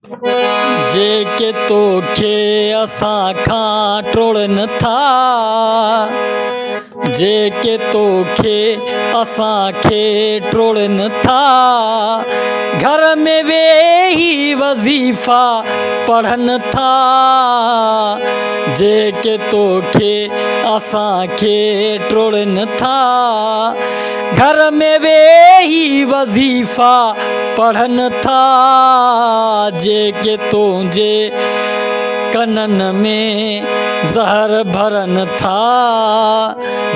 جيڪي توکي اسان کان ٽوڙن ٿا، جيڪي توکي اسان کي ٽوڙن ٿا، گهر ۾ ويهي وظيفا پڙهن ٿا، جيڪي توکي اسان کي ٽوڙن ٿا، گهر ۾ ويهي وظيفا پڙهن ٿا، جيڪي تنهنجي ڪنن ۾ زهر ڀرن ٿا،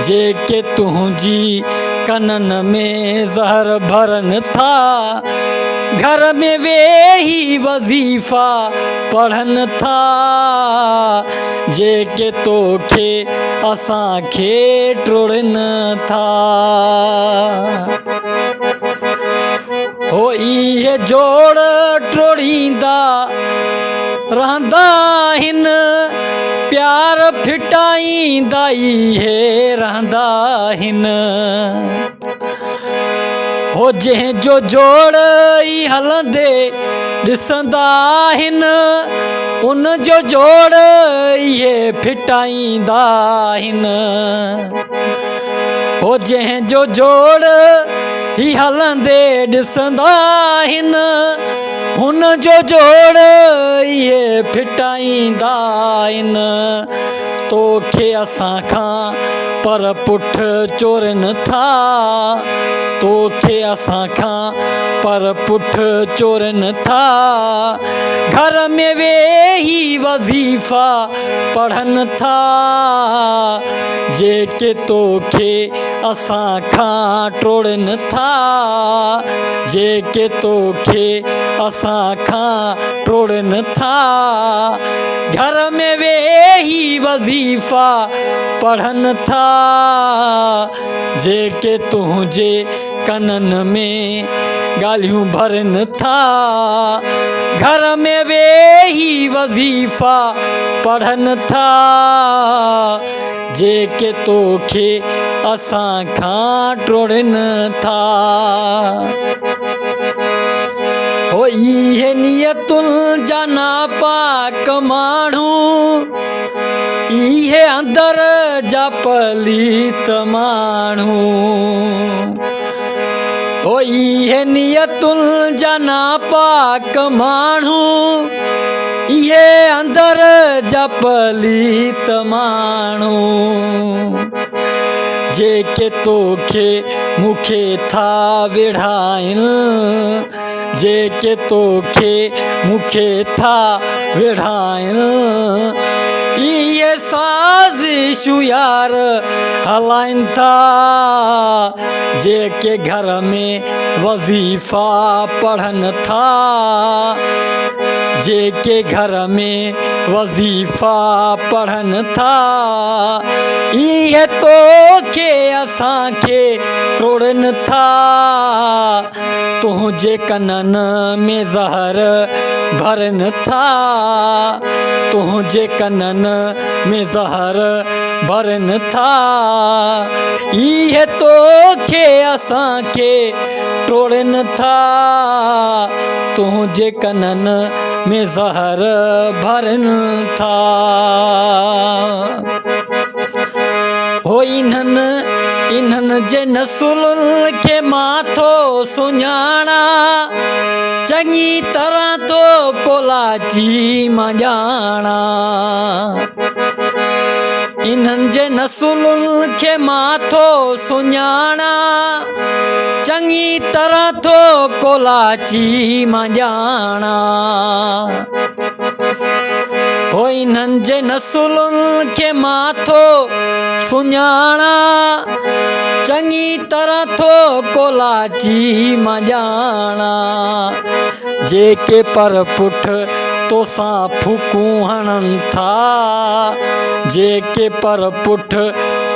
جيڪي تنهنجي ڪنن ۾ زهر ڀرن ٿا، گهر ۾ ويهي وظيفا پڙهن ٿا، جيڪي توکي اسان کي ٽوڙين ٿا. هو اهي جوڙ ٽوڙيندا رهندا آهن، پيار ڦٽائيندا اهي رهندا آهن. هو جنهن جو جوڙ ئي هلندي ڏسندا آهن، ان جو جوڙ اهي ڦٽائيندا آهن. هو جنهن جو جوڙ ئي هلندي ڏسندا آهن، هن جو جوڙ اهي ڦٽائيندا آهن. توکي اسان کان پر پٺ چورين ٿا، توکي اسان کان پر پٺ چورين ٿا، گهر ۾ ويهي وظيفا پڙهن ٿا، جيڪي توکي اسان کان ٽوڙين ٿا، جيڪي توکي اسان کان ٽوڙين ٿا، گهر ۾ ويهي وظيفا پڙهن ٿا، جيڪي تنهنجي ڪنن ۾ ڳالهيون ڀرين ٿا، گهر ۾ ويهي وظيفا پڙهن ٿا، جيڪي توکي اسان کان ٽوڙين ٿا. هو اهي نيتن جا ناپاڪ ماڻهو، اهي اندر جا پليت ماڻهو. هو اهي نيتن جا ناپاڪ ماڻهو، اهي اندر جا پليت ماڻهو. جيڪي توکي مون کي ٿا وڙهائن، جيڪي توکي مون کي ٿا وڙهائن، اهي سازشون يار هلائن ٿا، جيڪي گهر ۾ وظيفا پڙهن ٿا، جيڪي گهر ۾ وظيفا پڙهن ٿا، اهي توکي اسان کي ٽوڙن ٿا، تنهنجي ڪنن ۾ زهر ڀرن ٿا، تنهنجي ڪنن ۾ زهر ڀرن ٿا، اهي توکي اسان کي ٽوڙن ٿا، تنهنجي ڪنن ۾ زهر ڀرن ٿا. هو انهن انهن جي نسلن کي مان ٿو سڃاڻان، چڱي طرح ٿو ڪولاچي مان ڄاڻان. انهن جي نسلن کي مان ٿو سڃاڻان، چڱي طرح ٿو ڪولاچي مان ڄاڻان. هو انهن جي نسلن کي مان ٿو سڃاڻان، چڱي طرح ٿو ڪولاچي مان ڄاڻان. جيڪي پر پٺ توسان ڦوڪون هڻن ٿا، جيڪي پر پٺ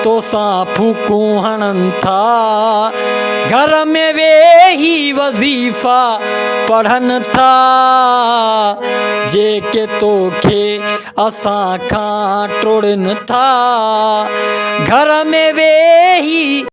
توسان ڦوڪون هڻن ٿا، گهر ۾ ويهي وظيفا پڙهن ٿا، جيڪي توکي اسان کان ٽوڙين ٿا، گهر ۾ ويهي.